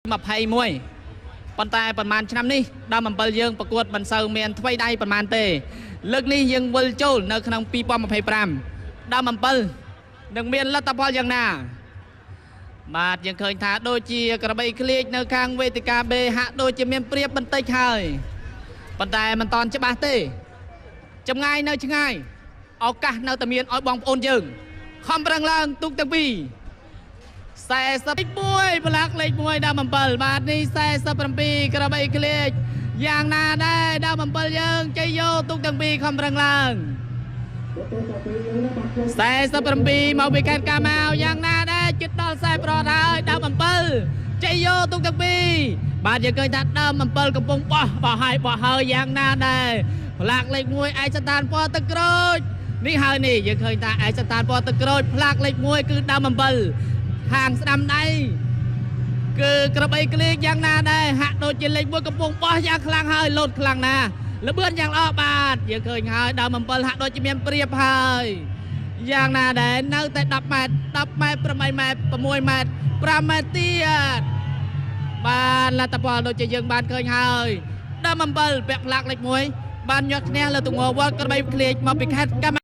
21ប៉ុន្តែប្រហែលឆ្នាំនេះដើមអំពិលយើងប្រកួតមិនសូវមានថ្វីដៃប្រហែលទេលើកនេះយើងវិលចូលនៅក្នុង2025ដើមអំពិលនឹងមានលទ្ធផលយ៉ាងណាបាទយើងឃើញថាដូចជាក្របីក្លៀកនៅខាងវេទិកា B ហាក់ដូចជាមានព្រៀបបន្តិចហើយប៉ុន្តែមិនតាន់ច្បាស់ទេចម្ងាយនៅឆ្ងាយឱកាសនៅតែមានឲ្យបងប្អូនយើងខំប្រឹងឡើងទូកទាំងពីរ41ផ្លាកលេខ1ដើម7បាទនេះ47ក្របីក្លៀកយ៉ាងណាដែរដើម7យើងជ័យយោទូកទាំងពីរខំប្រឹងឡើង47មកពីខេត្តកាម៉ៅយ៉ាងណាដែរជិតដល់40ប្រត់ហើយដើម7ជ័យយោទូកទាំងពីរបាទយើងឃើញថាដើម7កំពុងបោះបោះហើយបោះហើយយ៉ាងណាដែរផ្លាកលេខ1ឯកស្ថានពណ៌ទឹកក្រូចនេះហើយនេះយើងឃើញថាឯកស្ថានពណ៌ទឹកក្រូចផ្លាកលេខ1គឺដើម7ខាងស្ដាំដៃគឺក្របីក្លៀកយ៉ាងណាដែរហាក់ដូចជាលេខ1កំពុងបោះយ៉ាងខ្លាំងហើយលោតខ្លាំងណាស់លបឿនយ៉ាងល្អបាទយើងឃើញហើយដើម7ហាក់ដូចជាមានព្រៀបហើយយ៉ាងណាដែរនៅតែ10ម៉ែត្រ10ម៉ែត្រ8ម៉ែត្រ6ម៉ែត្រ5ម៉ែត្រទៀតបាទលទ្ធផលដូចជាយើងបានឃើញហើយដើម7ពាក់ផ្លាកលេខ1បានញាត់ឈ្នះលើទងវត្តក្របីក្លៀកមកពីខេត្តកា